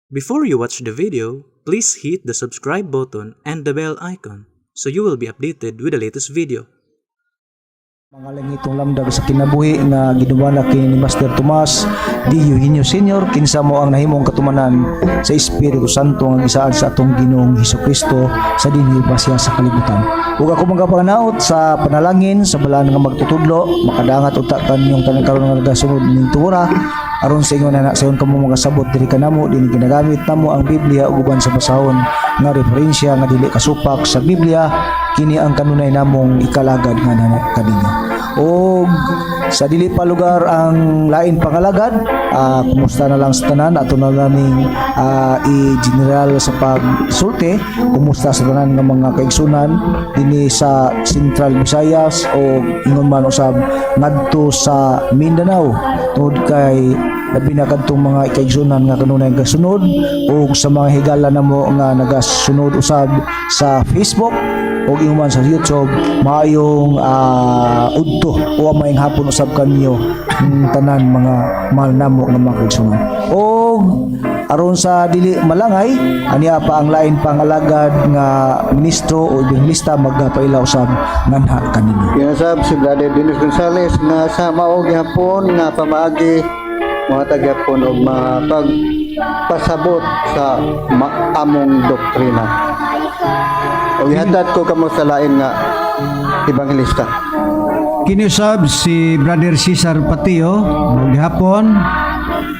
Before you watch the video, please hit the subscribe button and the bell icon so you will be updated with the latest video. Mga langitong lamdag sa kinabuhi nga giduman kini ni Master Tomas D. Eugenio Sr. Kinsa mo ang nahimong katumanan sa Espiritu Santo nga gisaad sa atong Ginoong Hesus Kristo sa dinhi pa siya sa kalibutan. Ug ako mga panganaot sa panalangin sa balaan nga magtutudlo, makadangat unta kaninyong tanan karon nga nagasunod ning tuwora, aron sa ingon na sayon kamo makasabot diri kanamo dinhi ginagamit namo ang Biblia ug uban sa basahon nga referensya nga dili kasupak sa Biblia. Kini ang kanunay namong ikalagad nga na kaninyo. Og sa dili pa lugar ang lain pangalagad, kumusta na lang sa tanan. Ato na lang ning i-general sa pagsulti, kumusta sa tanan nga mga kaigsunan dinhi sa Central Visayas o ingon man usab ngadto sa Mindanao, tungod kay labi na kadtong mga kaigsunan nga kanunay gasunod, ug sa mga higala namo nga nagasunod usab sa Facebook ug ingon man sa YouTube, maayong udto o maayong hapon usab kanyo tanan, mga mahal namo nga mga kaigsunan. Og aron sa dili malangay, aniya pa ang lain pang alagad nga ministro o ebanghelista, magpaila usab nganha kaninyo. Kinasab si Brother Dennis Gonzales nga sa mao gihapon nga pamaagi mohatag gyapon og mapagpasabot sa among doktrina. Og ihatag ko kamo sa lain nga ebanghelista. Kinusab si Brother Cesar Patio gihapon,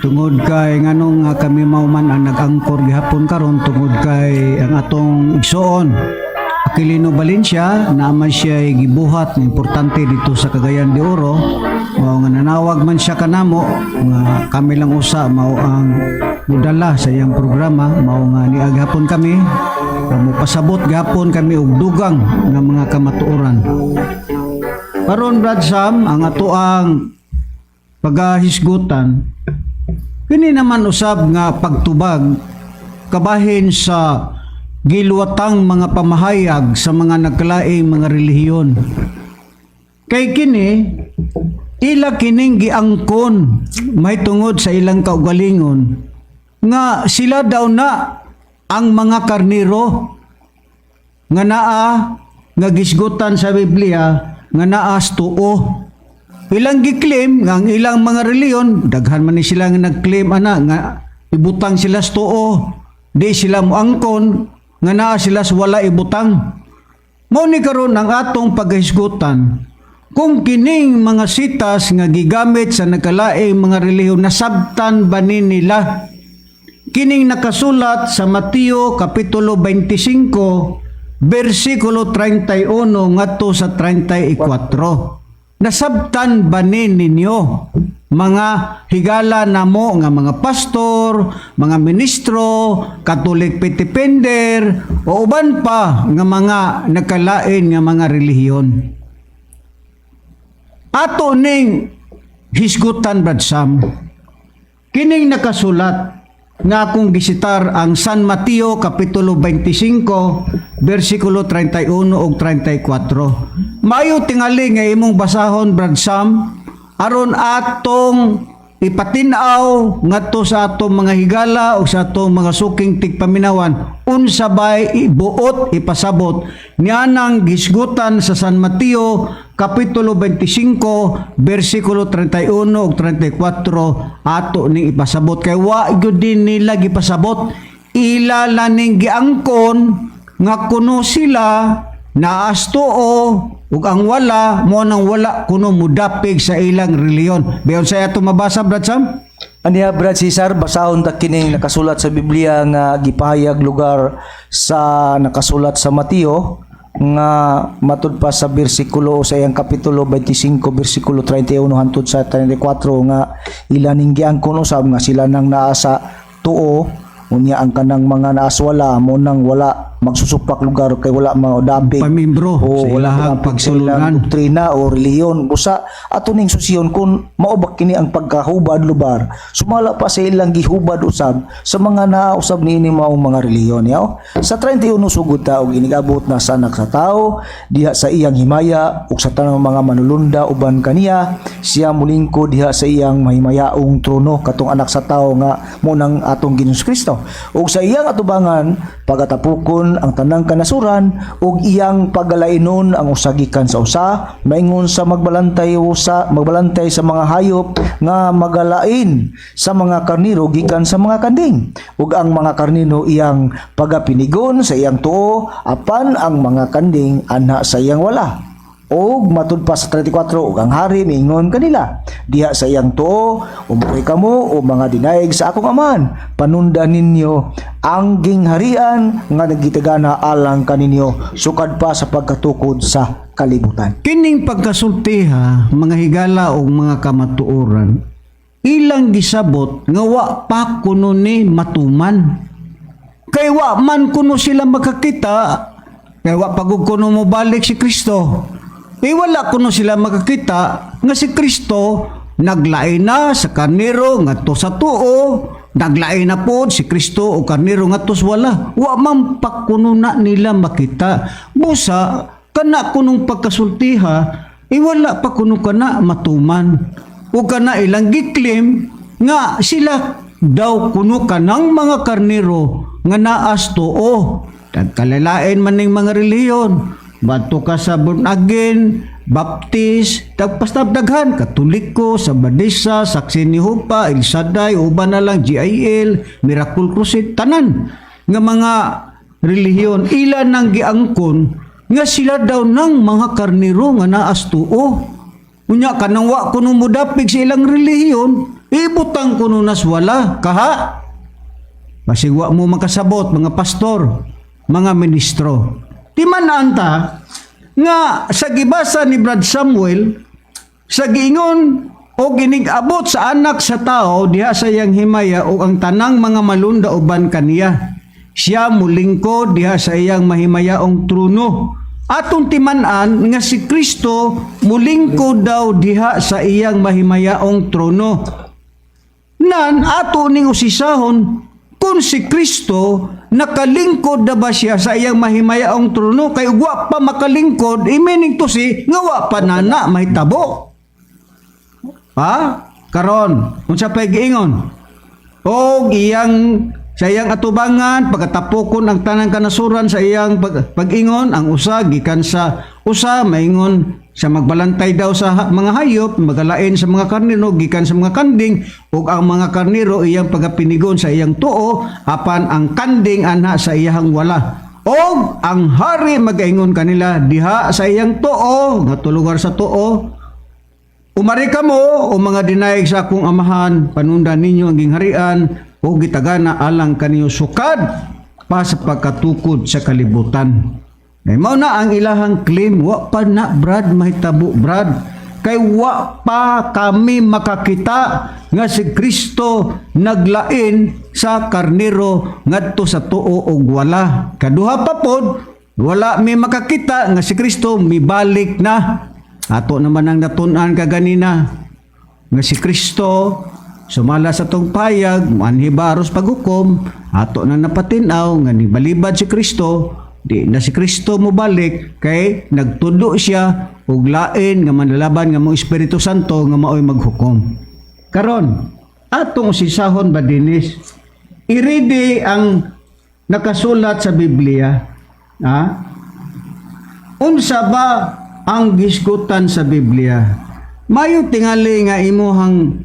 tungod kay nganong nga kami mao man ang nag-angkor gihapon karon, tungod kay ang atong igsuon Aquilino Valencia naaman siya gibuhat na importante dito sa Cagayan de Oro, mao nga nanawag man siya kanamo nga kami lang usa mao ang mudala sa iyang programa. Mao nga niaghapon kami, mo pasabot gihapon kami og dugang nga mga kamatuoran. Karon, Brad Sam, ang ato ang pagahisgutan kini naman usab nga pagtubag kabahin sa giluwatang mga pamahayag sa mga nagkalaing mga relihiyon. Kay kini ila kining giangkon may tungod sa ilang kaugalingon nga sila daw na ang mga karniro nga naa nga gisgutan sa Biblia nga naa sa tuo. Ilang gi-claim nga ang ilang mga reliyon, daghan man ni sila nga nag-claim ana nga ibutang sila sa tuo. Di sila moangkon nga naa sila sa wala ibutang. Mao ni karon ang atong paghisgutan kung kining mga sitas nga gigamit sa nagkalaing mga relihiyon, nasabtan ba ni nila kining nakasulat sa Mateo kapitulo 25 bersikulo 31 ngadto sa 34? Nasabtan ba ni ninyo, mga higala namo nga mga pastor, mga ministro, Catholic Defender o uban pa nga mga nagkalain nga mga relihiyon? Ato ning hisgutan, Brad Sam. Kining nakasulat nga akong gisitar ang San Mateo kapitulo 25 bersikulo 31 ug 34. Maayo tingali nga imong basahon, Brad Sam, aron atong ipatin-aw ngadto sa atong mga higala o sa atong mga suking tigpaminawan unsa bay ibuot ipasabot nianang gisgutan sa San Mateo kapitulo 25 bersikulo 31 ug 34. Ato ning ipasabot kay wa gyud din nila gipasabot. Ila laning giangkon nga kuno sila naas tuo ug ang wala mo nang wala kuno mudapig sa ilang reliyon. Bayon sa ato mabasa, Brad Sam. Aniya, Brad Cesar, basahon ta kining nakasulat sa Biblia nga gipahayag lugar sa nakasulat sa Mateo nga matud pa sa bersikulo sa iyang kapitulo 25 bersikulo 31 hangtod sa 34, nga ila ning giangkon usab nga sila nang naa sa tuo, unya ang kanang mga naaswala mo nang wala magsusupak lugar kay wala madapig pamimbro o sa wala ilahang madapig sa ilang pagtulunan. Doktrina o relihiyon. Busa ato ning susiyon kung mao ba kini ang pagkahubad lubar sumala pa sa ilang gihubad usab sa mga nausab niini maong mga relihiyon yaw. Sa 31 sugod ta: "Og inigabot na sa Anak sa Tao diha sa iyang himaya ug sa tanang mga manulunda uban kaniya, siya mulingkod diha sa iyang mahimayaong trono," katong Anak sa Tao nga mo nang atong Ginoong Kristo. 31. Ug sa iyang atubangan pagatapukon ang tanang kanasuran ug iyang pagalainon ang usa gikan sa usa, maingon sa magbalantay sa mga hayop nga magalain sa mga karniro gikan sa mga kanding. Ug ang mga karniro iyang pagapinigon sa iyang tuo, apan ang mga kanding anha sa iyang wala. Og matud pa sa 34, ug ang hari miingon kanila diha sa iyang tuo, "Umuri kamo o mga dinayeg sa akong Amahan, panunda ninyo ang gingharian nga nagitagana alang kaninyo sukad pa sa pagkatukod sa kalibutan." Kining pagkasultiha, mga higala o mga kamatuoran, ilang gisabot nga wa pa kuno ni matuman. Kay wa man kuno sila makakita, kay wa pagug kuno mo balik si Kristo. Eh wala kuno sila makakita nga si Kristo naglain na sa karnero ngadto sa tuo, naglain na pod si Kristo o karnero ngadto sa wala. Wa man pa kuno na nila makita. Busa kana kunong pagkasultiha, eh wala pa kuno kana matuman. O kana ilang giklaim nga sila daw kuno kanang mga karnero nga naas tuo. Nagkalalain man ning mga relihiyon. Bato ka sa born again, Baptist, tagpastab daghan, Katoliko, Sabadisa, Saksi ni Hupa, El Shaddai, uban na lang, GIL, Miracle Crusade, tanan nga mga relihiyon, ila nang giangkon nga sila daw ng mga karnero nga naas tuo. Unya kanang wa kuno modapig sa ilang relihiyon, ibutang kuno nas wala kaha. Basig wa mo makasabot, mga pastor, mga ministro. Di man anta nga sa gibasa ni Brad Samuel sa giingon o ginig-abot sa anak sa tao diha sa iyang himaya o ang tanang mga malunda uban kaniya. Siya mulingkod diha sa iyang mahimayaong trono. Atong timan-an nga si Kristo mulingkod daw diha sa iyang mahimayaong trono. Nan ato ning usisahon kung si Kristo nakalingkod na ba siya sa iyang mahimayaong trono, kay wa pa makalingkod, meaning to say nga wa pa na na mahitabo. Ha? Karon, unsa pay giingon? Og iyang sa iyang atubangan pagkatapokon ang tanang kanasuran sa iyang pag-ingon ang usa gikan sa usa, maingon sa magbalantay daw sa mga hayop magalain sa mga karnero gikan sa mga kanding, ug ang mga karnero iyang pagapinigon sa iyang tuo, apan ang kanding anha sa iyang wala. Og ang hari magaingon kanila diha sa iyang tuo, nga lugar sa tuo, "Umari kamo o mga dinayeg sa akong Amahan, panundan ninyo ang gingharian o gitagana alang kaninyo sukad pa sa pagkatukod sa kalibutan." Ay mao na ang ilahang claim, wa pa na, Brad, mahitabo, Brad. Kay wa pa kami makakita nga si Kristo naglain sa karnero ngadto sa tuo og wala. Kaduha pa pod, wala mi makakita nga si Kristo mibalik na. Ato naman ang natun-an kaganina nga si Kristo sumala sa tong payag muanhi ba aros paghukom, ato na napatinaw nga nibalibad si Kristo, di na si Kristo mobalik kay nagtudlo siya og lain nga manlalaban nga mo Espiritu Santo nga maoy maghukom. Karon atong usisahon ba, Dinis, iridi ang nakasulat sa Biblia, ha? Unsa ba ang gisgutan sa Biblia? Mayo tingali nga imuhang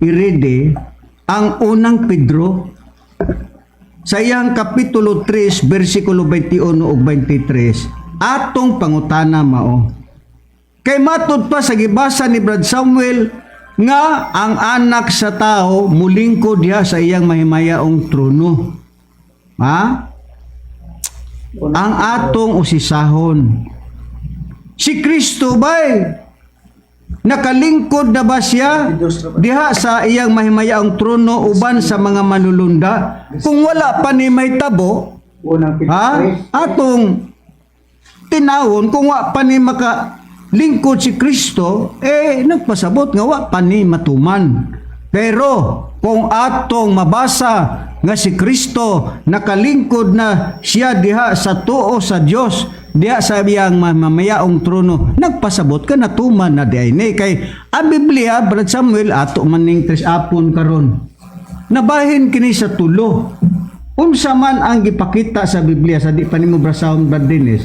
irede ang Unang Pedro sa iyang kapitulo 3 bersikulo 21 ug 23. Atong pangutana mao. Kay matud pa sa gibasa ni Brad Samuel nga ang anak sa tao mulingkod diha sa iyang mahimayaong trono. Ha? Ang atong usisahon. Si Kristo bay nakalingkod na ba siya diha sa iyang mahimayaong trono uban sa mga manlulunda? Kung wala pa ni mahitabo, Unang Pedro ha? 3. Atong tinawon kung wa pa ni makalingkod si Kristo, eh nagpasabot nga wa pa ni matuman. Pero kung atong mabasa nga si Kristo nakalingkod na siya diha sa tuo sa Dios, diha sa iyang mamayaong trono, nagpasabot ka natuman na diay ni. Kay ang Biblia, Brad Samuel, ato man ning tres apon karon. Nabahin kini sa tulo. Unsa man ang gipakita sa Biblia sa di pa nimo brasahon, Brad Dennis,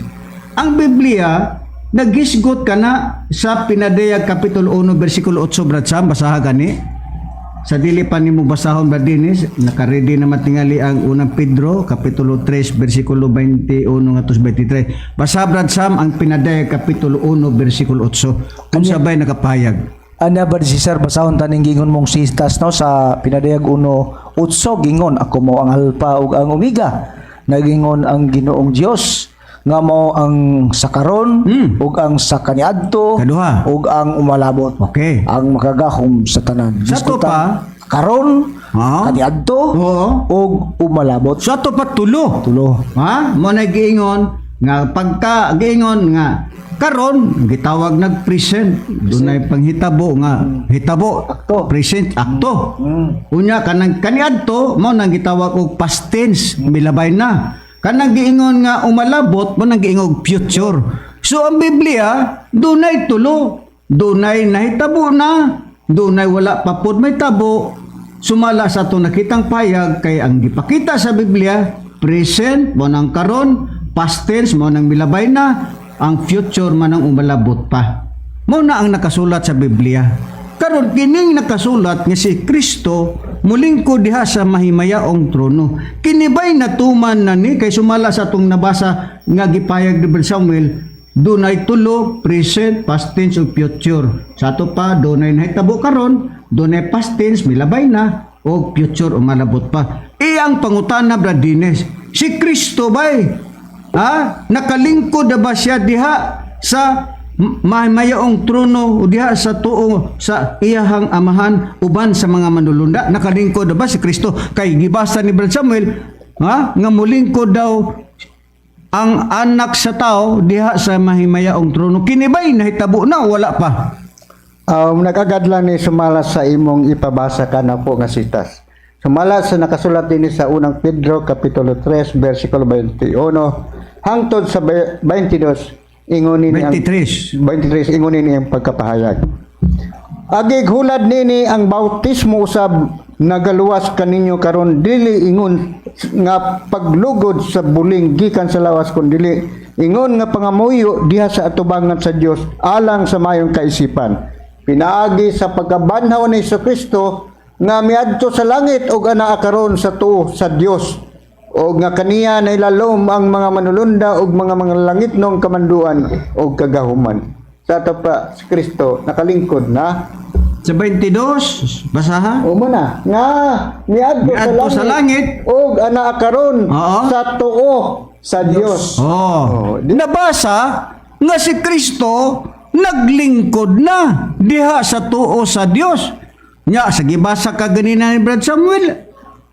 ang Biblia nagisgot kana sa Pinadayag kapitulo 1 bersikulo 8. Brad Sam, basaha gani. Sa dili pa nimo basahon, Brad Dennis, naka-ready naman tingali ang Unang Pedro kapitulo 3 bersikulo 21 ngadto 23. Basa, Brad Sam, ang Pinadayag kapitulo 1 bersikulo 8. Unsa bay nakapahayag? Ana ba si Sir, basahon taning gingon mong sitas, no, sa Pinadayag 1:8. Gingon, "Ako mo ang Alpha ug ang Omega. Nagingon ang Ginoong Dios nga mao ang sa karon ug ang sa kaniadto Kaduha. Ug ang umalabot, ang makagahom sa tanan." Sa ato Gisgutan, pa, karon, kaniadto ug umalabot. Sa ato pa, tulo. Tulo. Ha? Mo na giingon nga pagka giingon nga karon, gitawag nag present, dunay panghitabo nga hitabo. Akto. Present, akto. Unya kanang kaniadto mao nang gitawag og past tense, milabay na. Kanang giingon nga umalabot, mao nang giingog future. So ang Biblia dunay tulo: dunay nahitabo na, dunay wala pa pod may tabo sumala sa atong nakitang payag, kay ang gipakita sa Biblia, present mo nang karon, past tense mo nang milabay na, ang future man ang umalabot pa. Mo na ang nakasulat sa Biblia. Karon, kining nakasulat nga si Kristo mulingkod diha sa mahimayaong trono, kini bay natuman na ni? Kay sumala sa atong nabasa nga gipayag ni Brother Samuel, dunay tulo: present, past tense ug future. Sa ato pa, dunay nahitabo karon, dunay past tense milabay na, o future umalabot pa. Iyang pangutana, Brad Dines, si Kristo bay ha, nakalingkod na ba siya diha sa mahimayaong trono o diha sa tuo sa iyahang Amahan uban sa mga manulunda? Nakalingkod na ba si Kristo? Kay gibasa ni Brad Samuel, ha, nga mulingkod daw ang Anak sa Tao diha sa mahimayaong trono. Kini ba'y nahitabo na o wala pa? Nag-agad lang ni sumala sa imong ipabasa ka na po nga sitas. Sumala sa nakasulat din sa Unang Pedro kapitulo 3 versikulo 21 hangtod sa 22, ingon nini ang 23. 23, ingon nini ang pagkapahayag. "Agig hulad nini ang bautismo usab nagaluwas kaninyo karon, dili ingon nga paglugod sa buling gikan sa lawas, kun dili ingon nga pangamuyo diha sa atubangan sa Dios alang sa mayong kaisipan pinaagi sa pagkabanhaw ni Kristo nga miadto sa langit ug anaa karon sa tuo sa Dios, ug nga kaniya nailalom ang mga manulunda ug mga langitnong kamanduan ug kagahuman." Sa ato pa, si Kristo nakalingkod na. Sa 22, basaha. O mo na nga miadto Miadto sa sa langit, langit. ug anaa karon sa tuo sa Dios. Oh. Oh, Nabasa nga si Kristo naglingkod na diha sa tuo sa Dios. Nya sa gibasa ka ganina ni Brad Samuel,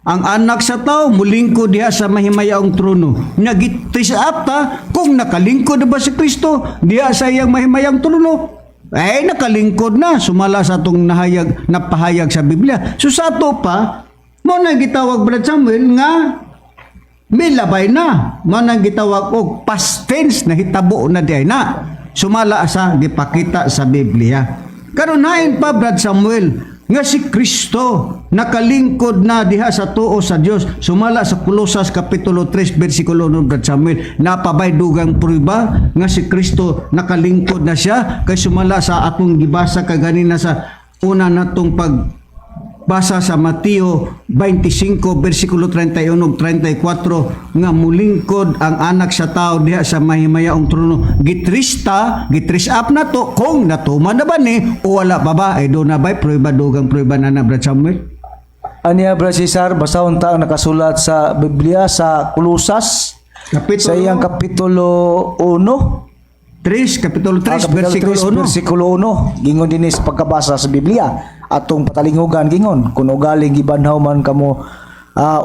ang Anak sa Tao mulingkod diha sa mahimayaong trono. Nya gitris apta kung nakalingkod na ba si Kristo diha sa iyang mahimayang trono. Eh, nakalingkod na sumala sa atong nahayag, napahayag sa Biblia. So sa ato pa, mo na gitawag, Brad Samuel, nga milabay na. Mao nang gitawag og past tense, nahitabo na diay na. Sumala sa gipakita sa Biblia. Karon, hain pa, Brad Samuel, nga si Kristo nakalingkod na diha sa tuo sa Dios sumala sa Kolosas kapitulo 3 bersikulo 1. Brad Samuel, napabay dugang prueba nga si Kristo nakalingkod na siya? Kay sumala sa atong gibasa kaganina sa una natong pagbasa sa Mateo 25 versikulo 31 ug 34 nga mulingkod ang Anak sa Tao diha sa mahimayaong trono. Gitrista, gitris up na to kung natuman na ba ni o wala pa ba? Ay do na ba prueba, dugang prueba na na, Brad Samuel? Aniya, Brad Cesar, basahon ta ang nakasulat sa Biblia sa Kulusas Kapitulo sa iyang kapitulo 1. 3, kapitulo 3 Ah, kapitulo versikulo 3, 1. versikulo 1. Gingon dinhi sa pagkabasa sa Biblia atong patalingugan, gingon, "Kun ugaling gibanhaw man kamo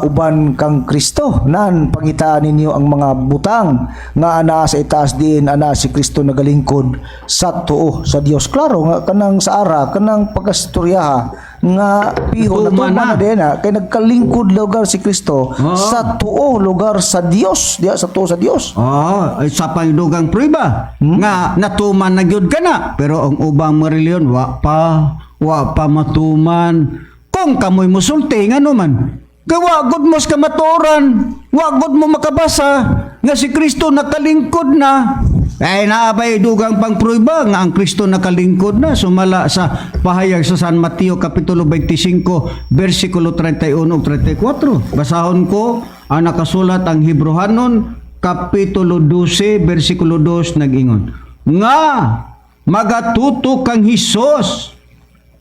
uban kang Kristo, nan pangitaan ninyo ang mga butang nga anaa sa itaas, diin anaa si Kristo nagalingkod sa tuo sa Dios." Klaro nga kanang sa ara kanang pagkastoryaha nga piho Natuman natuman na. na din na kay nagkalingkod lugar si Kristo sa tuo lugar sa Dios, diha sa tuo sa Dios. Oh, ay sa pangdugang prueba nga natuman na gyud ka na. Pero ang ubang mga reliyon, wa pa matuman. Kung kamoy musulti, ngano man? Kay wa gud mo sa kamatuoran, wa gud mo makabasa nga si Kristo nakalingkod na. Ay, naabay dugang pang prueba nga ang Kristo nakalingkod na sumala sa pahayag sa San Mateo kapitulo 25 versikulo 31 ug 34. Basahon ko ang nakasulat ang Hebreohanon kapitulo 12 versikulo 2, nag-ingon nga magatuto kang Hesus,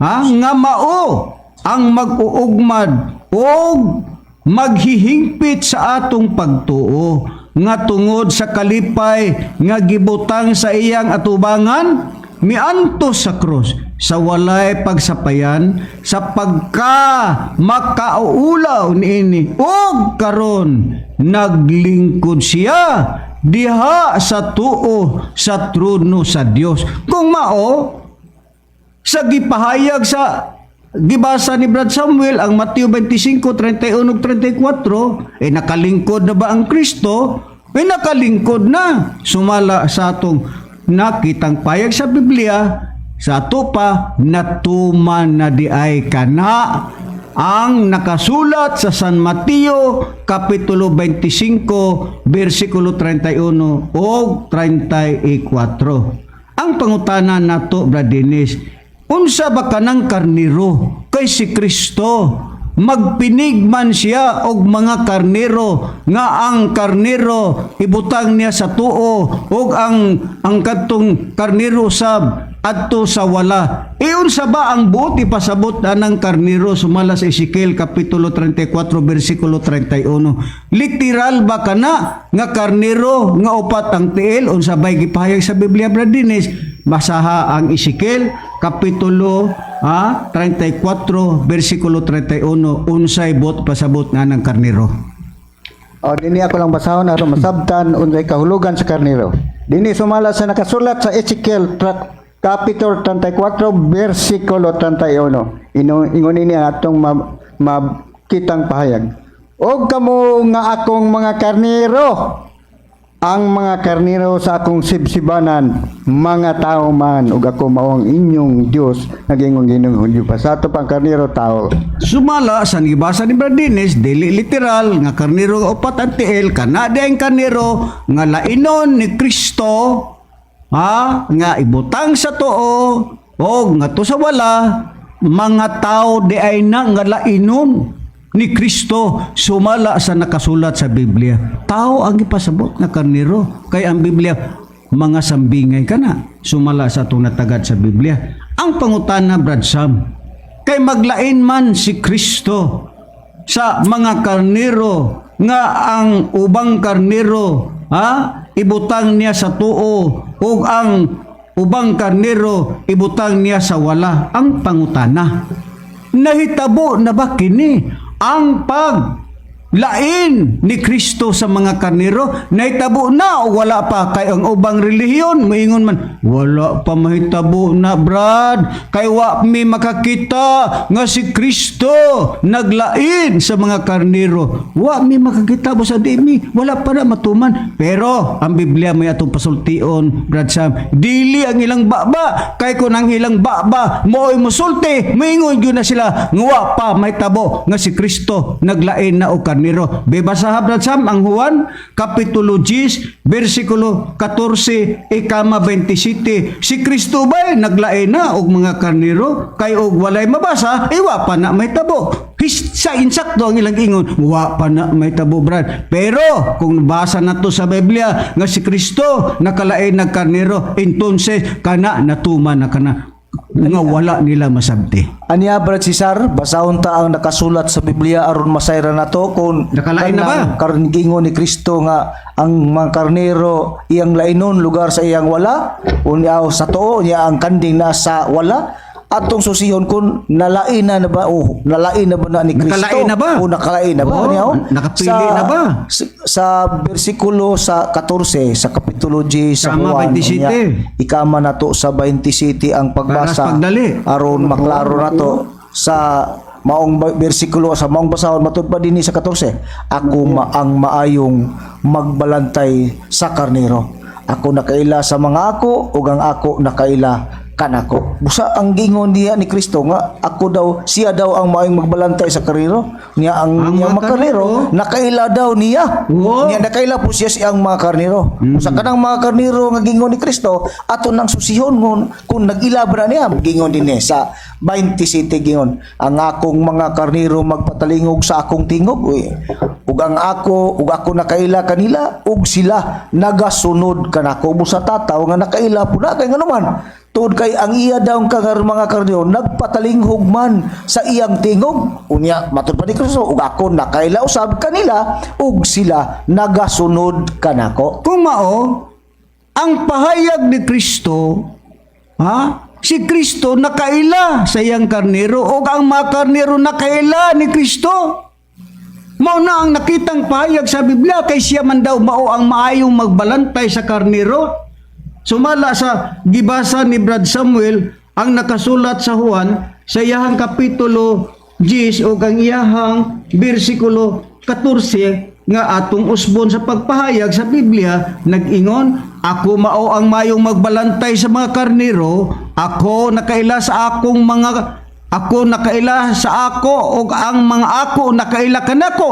ha, nga mao ang mag-uugmad og maghihingpit sa atong pagtuo, nga tungod sa kalipay nga gibutang sa iyang atubangan miantos sa krus sa walay pagsapayan sa pagka makauulaw niini, ug karon naglingkod siya diha sa tuo sa trono sa Dios. Kung mao sa gipahayag sa gibasa ni Brad Samuel ang Mateo 25, 31 ug 34, eh nakalingkod na ba ang Kristo? Eh nakalingkod na. Sumala sa atong nakitang payag sa Biblia, sa ato pa, natuman na di ay kana ang nakasulat sa San Mateo kapitulo 25 versikulo 31 ug 34. Ang pangutana nato, Brad Dennis, unsa ba kanang karniro? Kay si Kristo magpinig man siya og mga karnero nga ang karnero ibutang niya sa tuo og ang kadtong karnero sab adto sa wala. E unsa ba ang buot ipasabot anang karnero sumala sa Ezekiel kapitulo 34 versikulo 31? Literal ba kana nga karnero nga upat ang tiil? Unsa bay gipahayag sa Biblia, Brad Dennis? Basaha ang Ezekiel kapitulo 34 versikulo 31, unsay buot pasabot nga ng karnero? O, dinhi ako lang basahon aron masabtan unsay kahulugan sa karnero. Dinhi sumala sa nakasulat sa Ezekiel kapitulo 34 versikulo 31. Ingon ini ang atong makitang pahayag. "Og kamo nga akong mga karnero, ang mga karnero sa akong sibsibanan, mga tao man, ug ako mao ang inyong Dios, nag-ingon Ginoong Dios." Sa ato pang karnero, tao. Sumala sa gibasa ni Brad Dennis, dili literal nga karnero nga upat ang tiil kana di ang karnero nga lainon ni Kristo, ha, nga ibutang sa tuo o nga to sa wala. Mga tao di ay na nga lainon ni Kristo sumala sa nakasulat sa Biblia. Tao ang ipasabot nga karnero kay ang Biblia mga sambingay kana sumala sa atong natagad sa Biblia. Ang pangutana, Brad Sam, kay maglain man si Kristo sa mga karnero nga ang ubang karnero, ha, ibutang niya sa tuo ug ang ubang karnero ibutang niya sa wala. Ang pangutana, nahitabo na ba kini ang pag lain ni Kristo sa mga karnero? Nahitabo na o wala pa? Kay ang ubang relihiyon moingon man, "Wala pa mahitabo na, Brad, kay wa mi makakita nga si Kristo naglain sa mga karnero. Wa mi makakita bo sa di mi, wala pa na matuman." Pero ang Biblia may atong pasultion, Brad Sam, dili ang ilang baba, kay kun ang ilang baba mo'y musulti, moingon gyud na sila nga wa pa mahitabo nga si Kristo naglain na og karnero. Basaha, Brad Sam, ang Juan kapitulo 10 versikulo 14 ikama 27. Si Kristo ba naglain na og mga karnero? Kay og walay mabasa, wa pa na mahitabo. Sa insakto ang ilang ingon, "Wa pa na mahitabo, Brad." Pero kung basa na to sa Biblia nga si Kristo nakalain ng karnero, entonces kana natuman na kana nga wala nila masabti. Aniya, Brad Cesar, basahon ta ang nakasulat sa Biblia aron masayran nato kung Nakalain na ba? kanang giingon ni Kristo nga ang mga karnero iyang lainon lugar sa iyang wala, unya sa tuo, unya ang kanding nasa wala. Atong susihon kung nalain na, na ba o nalain na ba na ni Kristo? Nakalain na ba? O nakalain na ba? Oo, Aniya, oh? nakapili na ba? Sa bersikulo sa 14 sa kapitulo G sa Tama, Juan, 27. unya, ikama nato sa 27 ang pagbasa Para sa pagdali. Aron maklaro nato sa maong bersikulo, sa maong basahon. Matud pa dinhi sa 14, "Ako ma ang maayong magbalantay sa karnero. Ako nakaila sa mga ako ug ang ako nakaila Kanako. Busa ang gingon niya ni Kristo nga ako daw, siya daw ang maayong magbalantay sa karnero. Niya ang, Ang niya mga mga karnero, karnero. nakaila daw niya. Oo. Niya nakaila po siya siyang mga karnero. Sa kanang mga karnero nga gingon ni Kristo, ato nang susihon ngon kung nag-ila ba na niya, gingon din eh sa 27 gingon. Ang akong mga karnero magpatalingog sa akong tingog, uy. Ug ang ako, ug ako nakaila kanila, ug sila nagasunod kanako. Busa tataw nga nakaila po na kay nganuman. Tuod kay ang iya daw kangar mga karnero nagpatalinghog man sa iyang tingog. Unya matud pa ni Kristo, ug ako nakaila usab kanila ug sila nagasunod kanako. Kung mao, ang pahayag ni Kristo, ha? Si Kristo nakaila sa iyang karnero o ang mga karnero nakaila ni Kristo. Mao na ang nakitang pahayag sa Biblia kay siya man daw mao ang maayong magbalantay sa karnero. Sumala sa gibasa ni Brad Samuel ang nakasulat sa Juan sa iyahang kapitulo 10 o ang iyahang bersikulo 14 nga atong usbon sa pagpahayag sa Biblia, nag-ingon, "Ako mao ang mayong magbalantay sa mga karnero, ako nakaila sa akong mga, ako nakaila sa ako ug ang mga ako nakaila kanako."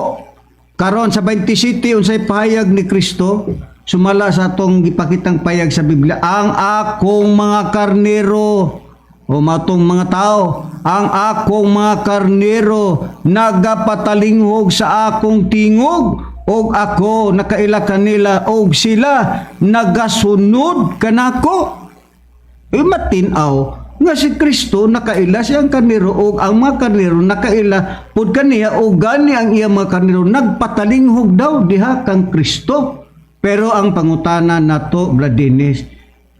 Karon sa 27, unsay pahayag ni Kristo? Sumala sa atong gipakitang pahayag sa Biblia, ang akong mga karnero o matong mga tao, ang akong mga karnero nagapatalinghog sa akong tingog og ako nakaila kanila og sila nagasunod kanako. E matin-aw nga si Kristo nakaila siyang karnero og ang mga karnero nakaila pud kaniya og gani ang iyang mga karnero nagpatalinghog daw diha kang Kristo. Pero ang pangutana nato, Brad Dennis,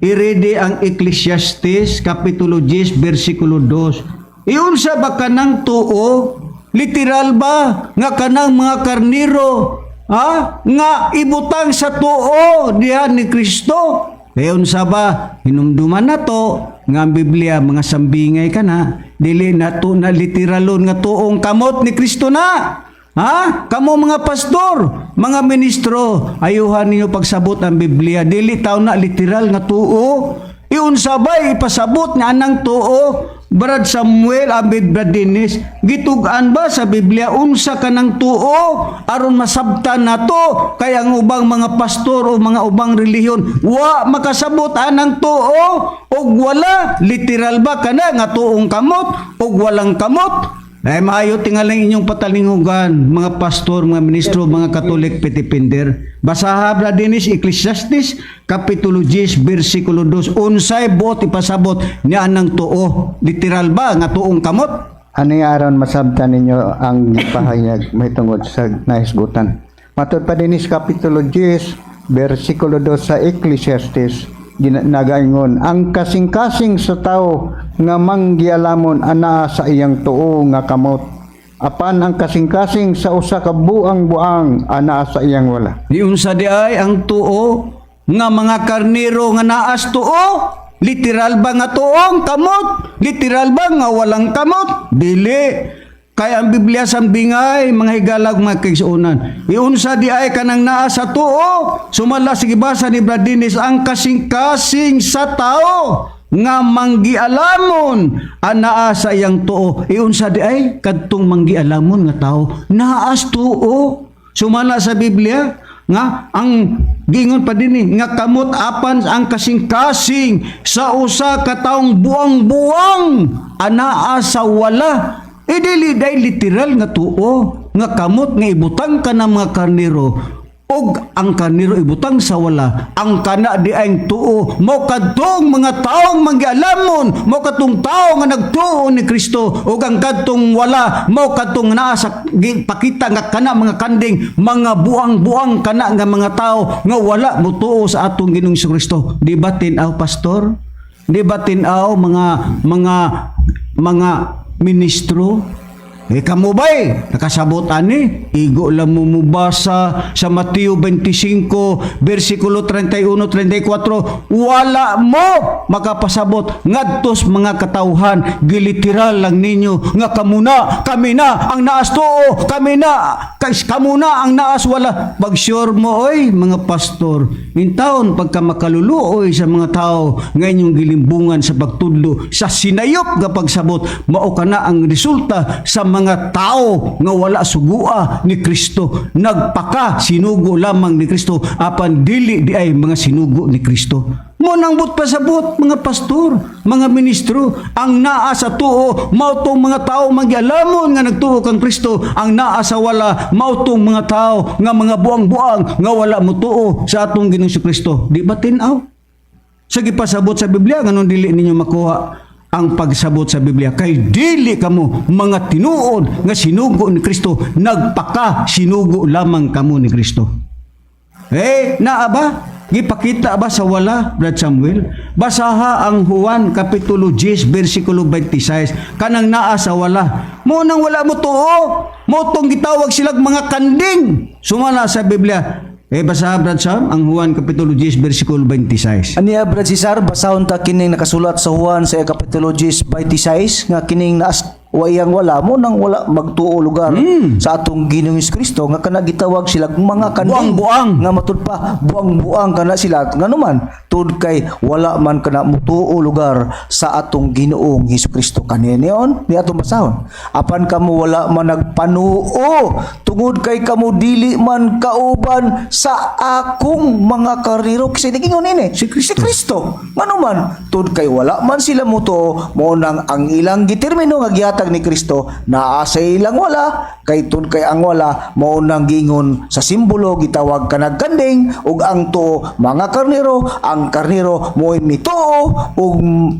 irede ang Ecclesiastes kapitulo 10 bersikulo 2. Iunsa ba kanang tuo? Literal ba nga kanang mga karnero, ha, nga ibutang sa tuo diha ni Kristo? Kaya unsa ba, hinumduman na to nga ang Biblia mga sambingay ka na, dili na to na literalon nga tuong kamot ni Kristo na. Ha? Kamo mga pastor, mga ministro, ayuhan ninyo pagsabot ang Biblia. Dili taw na literal nga tuo. Iunsa ba ipasabot nga anang tuo? Brad Samuel, Abid, Brad Dennis, gitug-an ba sa Biblia unsa kanang tuo aron masabtan nato kay ang ubang mga pastor o mga ubang relihiyon wa makasabot anang tuo og wala literal ba kana nga tuong kamot og walang kamot? Ay maayo tingaling inyong patalingugan, mga pastor, mga ministro, mga Katolik petipinder. Basaha, Brad Dennis, Ecclesiastes, Kapitulo 10, versikulo 2. Unsay buot ipasabot niya anang tuo? Literal ba nga tuong kamot? Ani aron masabtan ninyo ang gipahayag mahitungod sa nahisgutan. Matod pa dinis kapitulo 10 bersikulo 2 sa Ecclesiastes, nagaingon, ang kasing-kasing sa tao nga manggialamon anaa sa iyang tuo nga kamot, apan ang kasing-kasing sa usa ka buang-buang anaa sa iyang wala. Ni unsa di ay ang tuo nga mga karnero nga naas tuo? Literal ba nga tuong kamot? Literal ba nga walang kamot? Dili. Kay ang Biblia sambingay, mga higalag, mga kaigsuonan. Iunsa di ay kanang naa sa tuo? Sumala sa gibasa ni Brad Dennis, ang kasing-kasing sa tao nga manggialamon anaa sa iyang tuo. Iunsa di ay kadtong manggialamon nga tao naas tuo? Sumala sa Biblia nga ang gingon pa dinhi nga kamot, apan ang kasing-kasing sa usa ka taong buang-buang anaa sa wala. E dili day literal nga tuo nga kamot nga ibutang ka ng mga karnero og ang karnero ibutang sa wala. Ang kana di ang tuo mo kadtong mga taong manggialamon, mo kadtong tao nga nagtuo ni Kristo, ug ang kadtong wala mo kadtong naa sa pakita nga kana mga kanding, mga buang-buang kana nga mga tao nga wala motuo sa atong Ginoong Kristo. Di ba tin-aw, pastor? Di ba tin-aw, mga ministro? Eh kamo ba'y nakasabot ani? Igo lang mo mubasa sa Mateo 25 versikulo 31 34, wala mo makapasabot ngadtos mga katawhan. Giliteral lang ninyo nga kamo na, kami na ang naas tuo, kami na kamo na ang naas wala. Pag sure mo oy mga pastor, intawon pagka makaluluoy sa mga tao nga inyong gilimbungan sa pagtudlo sa sinayop nga pagsabot, mao kana ang resulta sa mga tao nga wala sugua ni Kristo, nagpaka sinugo lamang ni Kristo apan dili di ay mga sinugo ni Kristo. Mo nang but pasabot mga pastor, mga ministro, ang naa sa tuo mao tong mga tao magyaalamon nga nagtuo kang Kristo, ang naa sa wala mao tong mga tao nga mga buang-buang nga wala motuo sa atong Ginoong Kristo. Di ba tin-aw? Sa gipasabot sa Biblia, nganong dili ninyo makuha ang pagsabot sa Biblia? Kay dili kamo mga tinuod nga sinugo ni Kristo, nagpaka sinugo lamang kamo ni Kristo. Eh, naa ba? Gipakita ba sa wala, Brad Samuel? Basaha ang Juan Kapitulo 10, versikulo 26. Kanang naa sa wala. Mo nang wala mo tuo. Mo tong gitawag silag mga kanding. Sumala sa Biblia. Eh, basaha, Brad Sam, ang Juan Kapitulo 10, versikulo 26. Aniya, Brad Cesar, basahon ta kining nakasulat sa Juan sa Kapitulo 10 26 nga kining naas wa iyang wala mo nang wala magtuo lugar sa atong Ginoong Kristo nga kana gitawag sila mga kanding. Buang-buang. Nga matud pa buang-buang kana sila, nganuman tud kay wala man kana mutuo lugar sa atong Ginoong Hesus Kristo. Kaninion ni atong basahon: "Apan kamo wala man nagpanuo tungod kay kamo dili man kauban sa akong mga karnero." Kasi nigingon ini Si Kristo. Si Kristo. Nganuman tud kay wala man sila mutuo, mo nang ang ilang gitermino nga gihatag ni Kristo naa sa ilang wala, kay tud kay ang wala mao nang gingon sa simbolo gitawag kanag kanding ug ang tuo mga karnero. Ang karnero mo'y mituo ug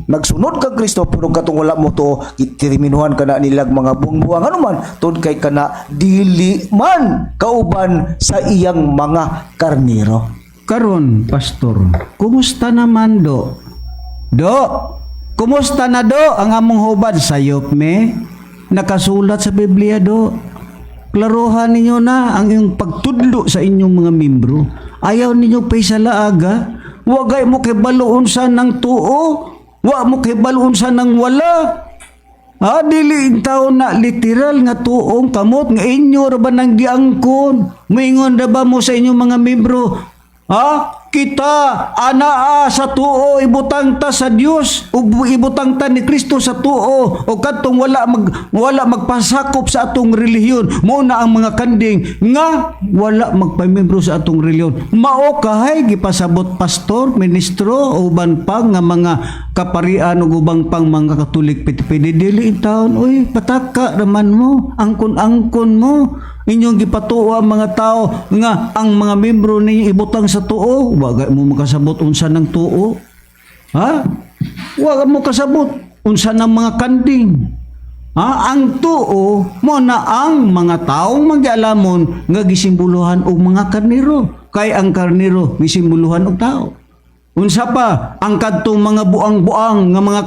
nagsunod kang Kristo, pero katong wala mo tuo, giterminuhan kana nilag mga buang-buang, anuman tud kay kana dili man kauban sa iyang mga karnero. Karon, pastor, kumusta naman do? Do, kumusta na do ang among hubad? Sayop me? Nakasulat sa Biblia do. Klaruhan ninyo na ang iyong pagtudlo sa inyong mga membro. Ayaw ninyo paisala aga. Wagay mo kay baluon sa ng tuo. Wa mo kay baluon sa ng wala. Ha, dili taon na literal nga tuong kamot nga inyo ra ba nang giangkon? Moingon ra ba mo sa inyong mga membro? Ha? Kita anaa sa tuo, ibutang ta sa Dios ug ibutang ta ni Kristo sa tuo, o kadtong wala magpasakop sa atong relihiyon, mo na ang mga kanding nga wala magpamembro sa atong relihiyon. Mao kahay gipasabot, pastor, ministro, uban pa nga mga kaparian ug ubang pang mga Katolik pitipidi. Dili taon oy, pataka naman mo, angkon-angkon mo inyong gipatuo ang mga tao nga ang mga membro ninyo ibutang sa tuo. Wagay mo makasabot unsa ng tuo, ha? Wag mo kasabot unsa ng mga kanding, ha? Ang tuo mo na ang mga taong magyaalamon nga gisimboluhan og mga karnero, kay ang karnero gisimboluhan og tao. Unsa pa ang kadtong mga buang-buang nga mga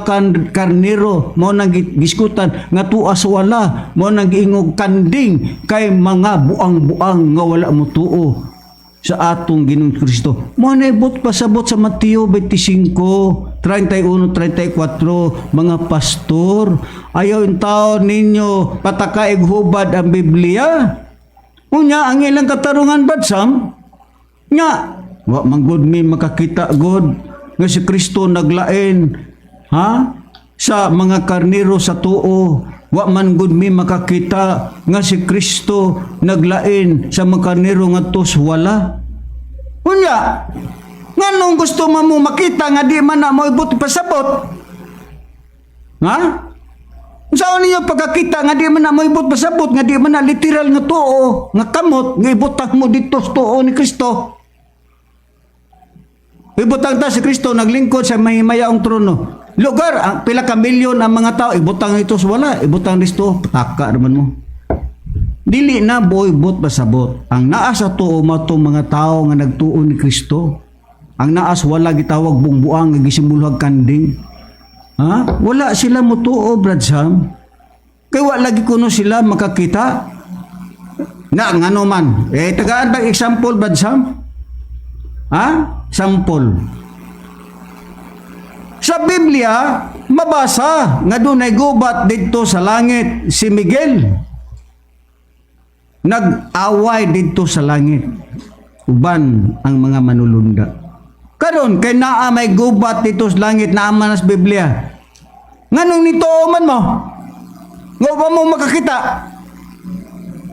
karnero, mo nang giskutan nga tuas wala, mo nang giingog kanding kay mga buang-buang nga wala mo tuo sa atong Ginoong Kristo. Mo na ibot pasabot sa Mateo 25, 31, 34, mga pastor. Ayaw taon ninyo patakaig hubad ang Biblia. Unya, ang ilang katarungan, Brad Sam, nga, wa man gud mi makakita god nga si Kristo naglain, ha, sa mga karnero sa tuo. Wa man gud mi makakita nga si Kristo naglain sa mga karnero ngadto sa wala. Unya, nganong gusto man mo makita nga di man na mo ibot pasabot? Ha? Saan ninyo pagkakita nga di man na mo ibot pasabot nga di man na literal nga tuo nga kamot nga ibutang mo dito sa tuo ni Kristo? Ibutang ta si Kristo naglingkod sa mahimayaong trono. Lugar, ang pila ka milyon ang mga tao, ibutang ito sa wala, ibutang dito, pataka naman mo. Dili na boy bot basabot. Ang naa sa tuo mato mga tao nga nagtuo ni Kristo. Ang naas wala gitawag bungbuang nga gisimboluhag kanding. Ha? Wala sila motuo, Brad Sam. Kay wa lagi kuno sila makakita. Na ngano man? Eh, tagaan bang example, Brad Sam? Ha? Sample. Sa Biblia, mabasa nga dunay gubat didto sa langit si Miguel. Nag-away didto sa langit uban ang mga manulunda. Karon kay naa may gubat dito sa langit, naa man sa Biblia. Nganong nituo man mo? Nga wa mo makakita?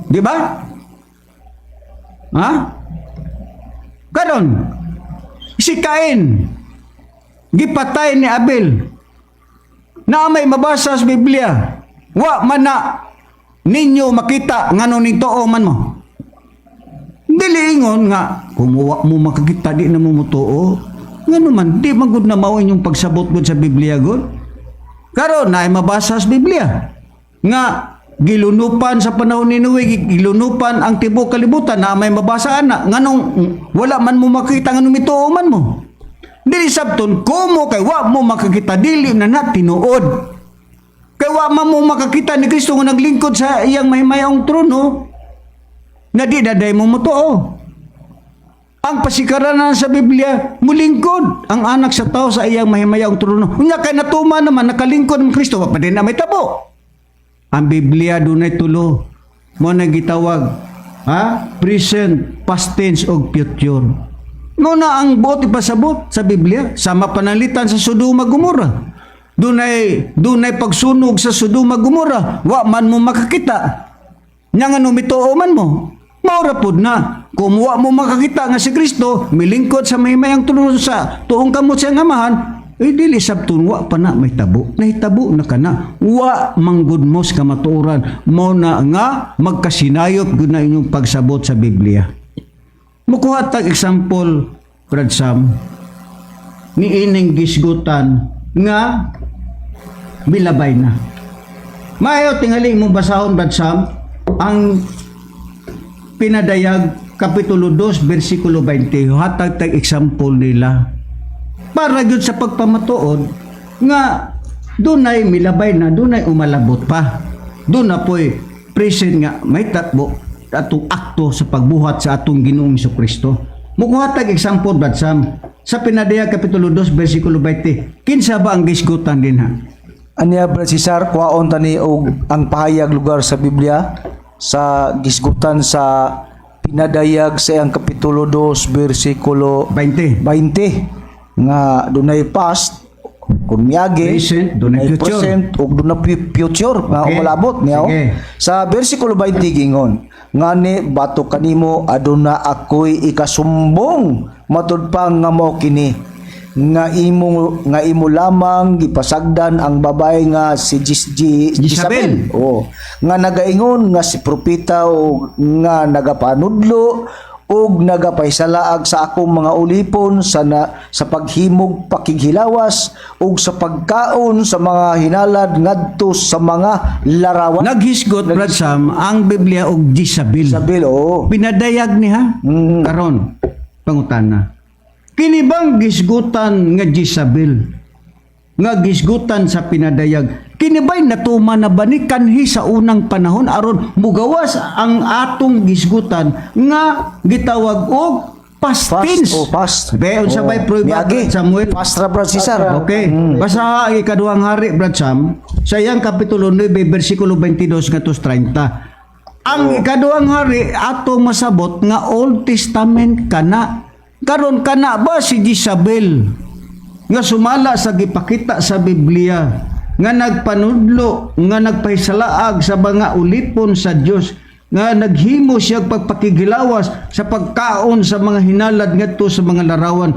Di ba? Ha? Karon si Cain gipatay ni Abel. Na may mabasa sa Biblia. Wa man na ninyo makita, ngano nituo man mo? Dili ingon nga kung wa mo makakita, di na mo mutuo. Ngano man di man gud na mao inyong pagsabot gud sa Biblia gud. Karon na ay mabasa sa Biblia nga gilunupan sa panahon ni Noe, gilunupan ang tibuok kalibutan, na may mabasa ana. Nganong wala man mo makita, nganong mituo man mo? Dili sabton kumo kay wa mo makakita, dili na na tinuod. Kay wa man mo makakita ni Kristo nga naglingkod sa iyang mahimayong trono nga di na day mo mutuo. Ang pasikaranan sa Biblia, mulingkod ang Anak sa Tao sa iyang mahimayong trono. Unya kay natuma naman, nakalingkod ang Kristo, wa pa din na may tabo. Ang Biblia dunay tulo. Mo na gitawag, ha? Present, past tense ug future. Mo na ang buot ipasabot sa Biblia sama pananglitan sa Sodoma, Gomora. Dunay pagsunog sa Sodoma, Gomora, wa man mo makakita. Nya nga mituo man mo? Maura pud na. Kung wa mo makakita nga si Kristo milingkod sa mahimayang trono sa tuong kamot sa iyang Amahan, eh dili sabton wa pa na may tabo. Nahitabo na kana. Wa manggod mo sa kamatuoran. Mo na nga magkasinayop gud na inyong pagsabot sa Biblia. Mukuha tag example, Brad Sam, ni ining gisgutan nga milabay na. Maayo tingali mo basahon, Brad Sam, ang Pinadayag Kapitulo 2 versikulo 20. Hatag tag example nila para gyud sa pagpamatuod nga dunay milabay na, dunay umalabot pa. Doon na po'y present nga may tatbo atong akto sa pagbuhat sa atong Ginoong Kristo. Mukuha tag example, Brad Sam, sa Pinadayag Kapitulo 2 versikulo 20. Kinsa ba ang gisgutan din ha? Anya, Brad Cesar, kuhaon tani og ang pahayag lugar sa Biblia sa gisgutan sa Pinadayag sa iyang kapitulo 2 bersikulo 20. 20 nga dunay past kung miagi, Present, dunay future. present ug dunay future nga umalabot niya, oh. Sige. Sa bersikulo 20 gingon ngani, "Batok kanimo aduna ako'y ikasumbong matud pa nga mao kini nga imo lamang gipasagdan ang babae nga si Jezabel. Jezabel. Oh, nga nagaingon nga si propeta o nga nagapanudlo ug nagapahisalaag sa akong mga ulipon sa paghimog pakighilawas ug sa pagkaon sa mga hinalad ngadto sa mga larawan." Naghisgot, Brad Sam, ang Biblia og Jezabel. Jezabel, oo. Pinadayag niya. Karon, pangutana. Kini bang gisgutan nga Jezabel nga gisgutan sa Pinadayag, kini ba'y natuma na ba ni kanhi sa unang panahon aron mugawas ang atong gisgutan nga gitawag og past Past, tense? oh, past. Be, unsa Oh, ba'y prueba, miagi. Brad Samuel? Past ra, Brad Cesar. Okay. Basa ang Ikaduhang Hari, Brad Sam, sa iyang kapitulo 9, versikulo 22 ngadto 30. Ang Ikaduhang Hari atong masabot nga Old Testament kana. Karon kana ba si Jezabel nga sumala sa gipakita sa Biblia nga nagpanudlo, nga nagpahisalaag sa mga ulipon sa Dios, nga naghimo siya pagpakigilawas sa pagkaon sa mga hinalad ngadto sa mga larawan,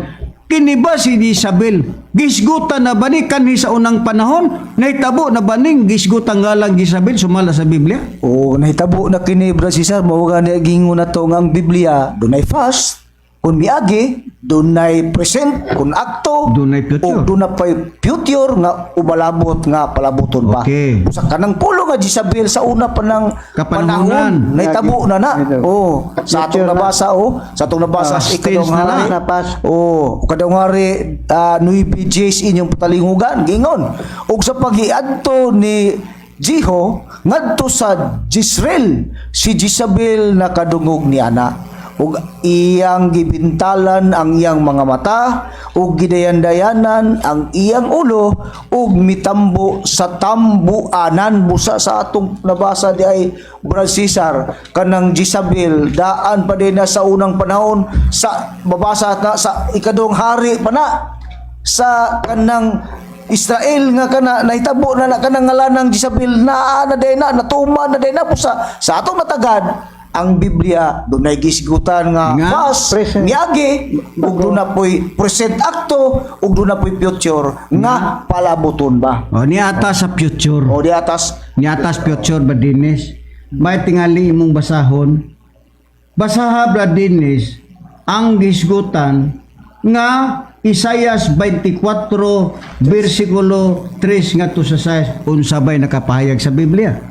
kini ba si Jezabel gisgutan na ba ni kanhi sa unang panahon? Nahitabo na ba ning gisgutan ngalang Jezabel sumala sa Biblia? O nahitabo na kini, Brad Cesar. Mao gani gingon na to nga ang Biblia dunay past kung miagi, dunay present kung akto, Dunay future. ug dunay pay future nga umalabot nga palabuton pa. Sa kanang pulo nga Jezabel sa una pa ng Kapanahonan. panahon, nahitabo na na. Oh, sa atong Future na. nabasa, oh, sa atong nabasa Past sa Ikaduhang tense na Hari. na. Na past. Oh, Ikaduhang Hari 9 inyong patalingugan gingon. Ug sa pagiadto ni Jeho ngadto sa Jezreel. Si Jezabel nakadungog ni ana ug iyang gibintalan ang iyang mga mata ug gidayan-dayanan ang iyang ulo ug mitambo sa tambuanan. Busa sa atong nabasa di ay, Brad Cesar, kanang Jezabel daan pa din na sa unang panahon, sa mabasa na sa ikaduhang hari pa na sa kanang Israel nga kana nahitabo na na kanang ngalanang Jezabel na na day na natuman na day na. Busa sa atong natagad ang Biblia, dunay gisgutan nga Nga, past, present. miagi, ug duna poy present akto ug duna poy future nga palaboton ba. O niata sa future. O di atas. Niatas future ba, Dinis? May tingali imong basahon. Basaha, Brad Dinis, ang gisgutan nga Isayas 24 versikulo 3 ngadto sa 6, unsa bay nakapahayag sa Biblia?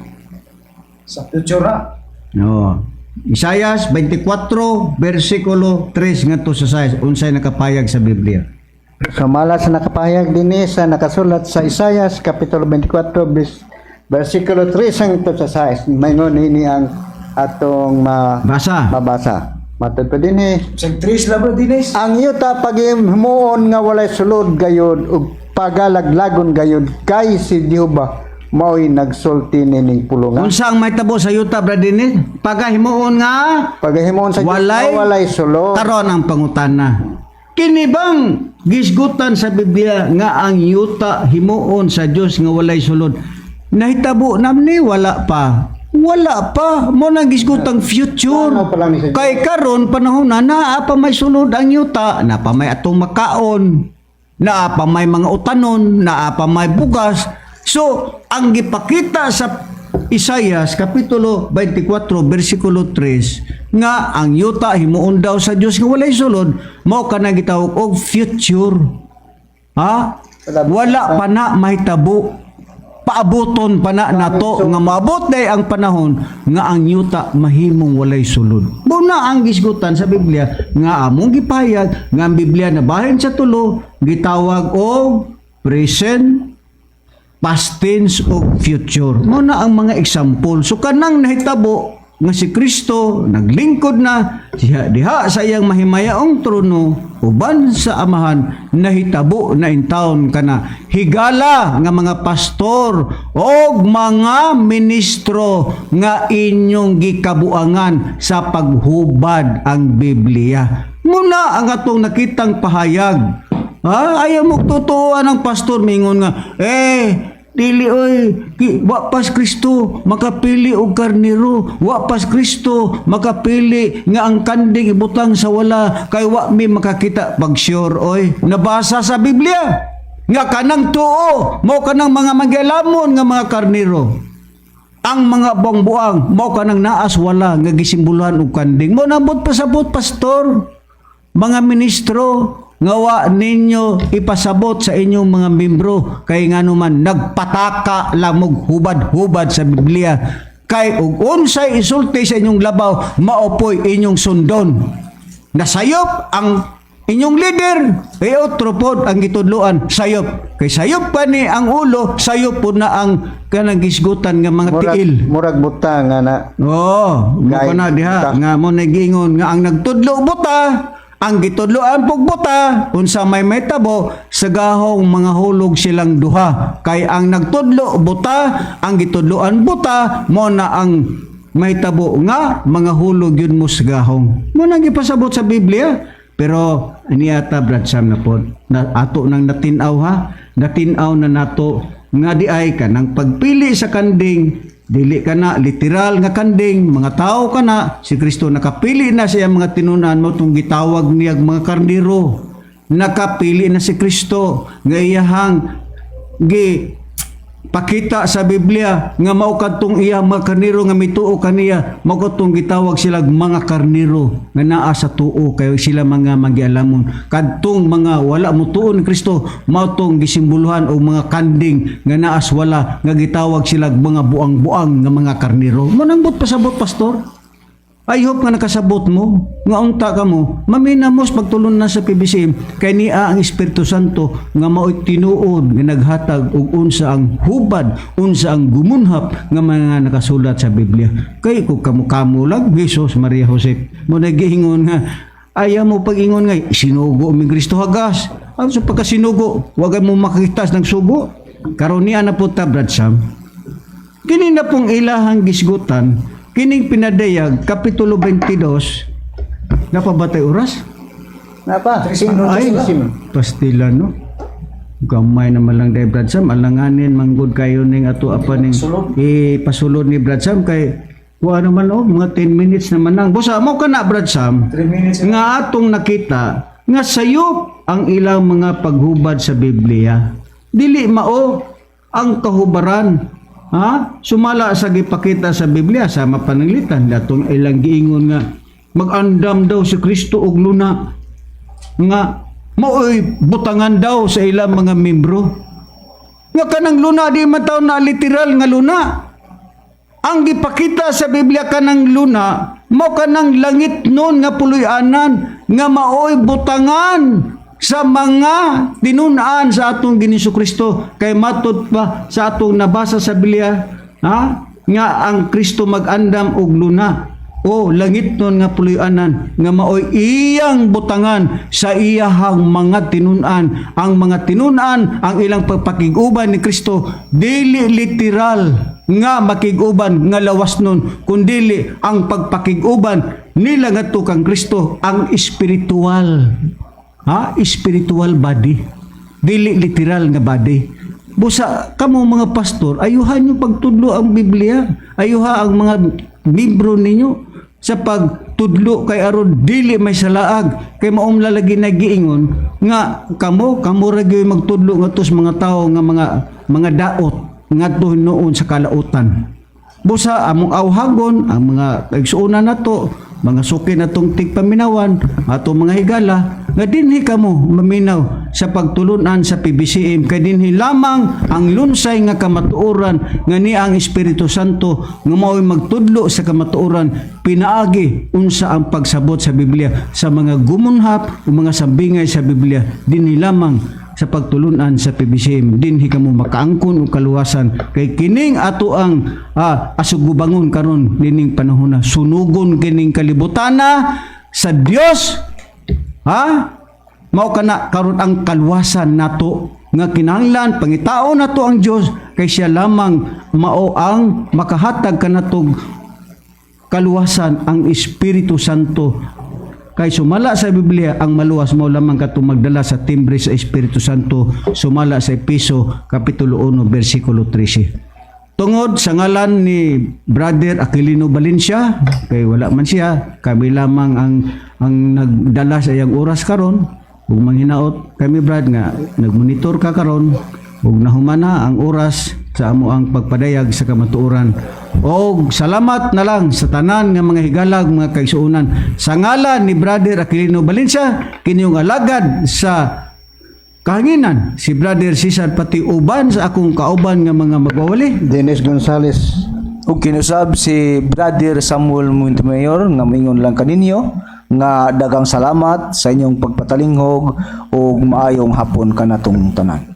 Sa future na. No. Isayas 24 versikulo 3 ngadto sa 6, unsay nakapahayag sa Biblia? Sumala sa nakapahayag dinhi sa nakasulat sa Isayas kapitulo 24 versikulo 3 hangtod sa 6. Maingon ini ang atong Basa. mabasa. Matod pa dinhi. Sa tres la, Brad Dines. Ang yuta paghimuon nga walay sulod gayod ug pagalaglagon gayod, kay si Jehova mao'y nagsulti nining pulungan. Unsa ang mahitabo sa yuta, Brad Dinis? Pagahimuon nga Paghimuon sa Dios walay, nga walay sulod. Karon ang pangutana. Kini bang gisgutan sa Biblia nga ang yuta himuon sa Dios nga walay sulod? Nahitabo nam ni wala pa. Wala pa mo nang gisgutang future. Plano pa lang ni sa Dios. Kay karon panahon na naa pa may sulod ang yuta, naa pa may atong makaon, naa pa may mga utanon, naa pa may bugas. So, ang gipakita sa Isayas kapitulo 24 versikulo 3 nga ang yuta himuon daw sa Dios nga walay sulod, mao kanang gitawag og future. Ha? Wala pa na mahitabo. Paaboton pa na nato nga maabot day ang panahon nga ang yuta mahimong walay sulod. Muna ang gisgutan sa Biblia nga among gipahayag nga ang Biblia na bahin sa tulo gitawag og present, past tense o future. Mo na ang mga example. So kanang nahitabo nga si Kristo naglingkod na siya diha sa iyang mahimayaong trono uban sa Amahan, nahitabo na intawon kana. Higala nga mga pastor og mga ministro nga inyong gikabuangan sa paghubad ang Biblia. Muna ang atong nakitang pahayag. Ha, ayaw mo totoo ang pastor mingon nga, eh, dili oy, wa pas Kristo makapili og karnero, wa pas Kristo makapili nga ang kanding ibutang sa wala kay wa mi makakita. Pag sure oy, nabasa sa Biblia nga kanang tuo mo kanang mga magyalamo nga mga karnero. Ang mga buang-buang mao kanang naas wala nga gisimboluhan og kanding. Mo nabot pasabot, pastor, mga ministro, nga wa ninyo ipasabot sa inyong mga membro kay ngano man nagpataka lamog hubad-hubad sa Biblia, kay og unsay isulti sa inyong labaw, maopoy inyong sundon. Nasayop ang inyong leader e otro pod ang gitudloan, sayop kay sayop pa ni ang ulo, sayop pod na ang kanang gisgutan nga mga Murag, tiil. murag buta nga na. Oo, mo Guide, na diha buta. nga mo nagingon nga ang nagtudlo buta, ang gitudloan pug buta, unsa may mahitabo sa gahong mga hulog silang duha. Kay ang nagtudlo buta, ang gitudloan buta, mo na ang mahitabo nga mga hulog yun mo sa gahong. Mo nang gipasabot sa Biblia. Pero niata, Brad Sam, na po, na ato nang natin-aw ha, natin-aw na nato nga di ay ka nang pagpili sa kanding, dili ka na literal nga kanding, mga tao ka na. Si Kristo nakapili na siya mga tinunan mo tong gitawag niya mga karniro. Nakapili na si Kristo nga iyahang gi pakita sa Biblia nga mao kadtong iya mga karniro nga mituo kaniya, mao kadtong gitawag sila mga karniro nga naa sa tuo kay sila mga magialamon. Kadtong mga wala motuo ni Kristo, mao tong gisimboluhan og mga kanding nga naas wala nga gitawag sila mga buang-buang nga mga karniro. Mo nang but pasabot, pastor. I hope nga nakasabot mo, nga unta ka mo, maminaw mo sa pagtulunan sa PBCM, kay niya ang Espiritu Santo nga mao'y tinuod nga naghatag og unsa ang hubad, unsa ang gumunhap nga mga nakasulat sa Biblia. Kay kung kamo-kamo lang, Jesus, Maria, Jose, mo nagiingon nga, ayaw mo pag-ingon nga, sinugo mi Kristo hagas. Ano sa pagkasinugo, wag mo makitas ng sugo. Karon niya na po ta, Brad Sam. Kini na pong ilahang gisgutan, kining pinadayag, Kapitulo 22, napabatay oras? Napa? Ay, pastila, no? Gamay naman lang dahil, Brad Sam, alanganin manggod kayo ning ato apa ning ipasulod ni Brad Sam kay kuha naman oh, mga 10 minutes naman lang. Busa mo ka na, Brad Sam. 3 minutes. Nga atong nakita nga sayop ang ilang mga paghubad sa Biblia. Dili mao ang kahubaran. Ha? Sumala sa gipakita sa Biblia sa mapananglitan datong ilang giingon nga mag-andam daw si Kristo og luna nga maoy butangan daw sa ilang mga membro. Nga kanang luna di man taw na literal nga luna. Ang gipakita sa Biblia kanang luna, mao kanang langit nun nga puloy-anan nga maoy butangan sa mga tinun-an sa atong Ginoong Kristo kay matud pa sa atong nabasa sa Biblia, ha, nga ang Kristo mag-andam og luna o langit nun nga puloy-anan nga maoy iyang butangan sa iyahang mga tinun-an. Ang mga tinun-an, ang ilang pagpakig-uban ni Kristo, dili literal nga makig-uban nga lawas nun, kundili ang pagpakig-uban nila ngadto kang Kristo ang espiritual, ha, spiritual body, dili literal nga body. Busa kamo mga pastor, ayuhan niyo pagtudlo ang Biblia, ayuha ang mga libro ninyo sa pagtudlo kay aron dili may salaag, kay maong lalagi nagiingon nga kamo kamo ra gyud magtudlo ngadto sa mga tawo nga mga daot ngadto noon sa kalautan. Busa among awhagon ang mga kaigsuonan nato, mga suki natong tigpaminawan, atong mga higala nga dinhi kamo maminaw sa pagtulunan sa PBCM kay dinhi lamang ang lunsay nga kamatuoran nga niya ang Espiritu Santo nga mao'y magtudlo sa kamatuoran pinaagi unsa ang pagsabot sa Biblia sa mga gumunhap o mga sambingay sa Biblia. Dinhi lamang sa pagtulunan sa PBCM dinhi kamo makaangkon og kaluwasan kay kining ato ang asugubangon karon nining panahon na sunugon kining kalibutana sa Dios, ha. Mao kana karon ang kaluwasan nato nga kinahanglan pangitaon nato ang Dios kay siya lamang mao ang makahatag kanatog kaluwasan, ang Espiritu Santo. Kay sumala sa Biblia, ang maluwas mo lamang katong magdala sa timbre sa Espiritu Santo sumala sa Epeso Kapitulo 1 bersikulo 13. Tungod sa ngalan ni Brother Aquilino Valencia, kay wala man siya, kami lamang ang nagdala sa iyang oras karon. Ug manghinaot kami, Brad, nga nagmonitor ka karon ug nahumana ang oras sa amo ang pagpadayag sa kamatuoran. Og salamat na lang sa tanan nga mga higalag, mga kaigsuonan. Sa ngalan ni Brother Aquilino Valencia, kinyong alagad sa kahanginan, si Brother Cesar Pati, uban sa akong kauban nga mga magwawali. Dennis Gonzales. Ug kinusab si Brother Samuel Montemayor nga moingon lang kaninyo nga daghang salamat sa inyong pagpatalinghog ug maayong hapon kanatong tanan.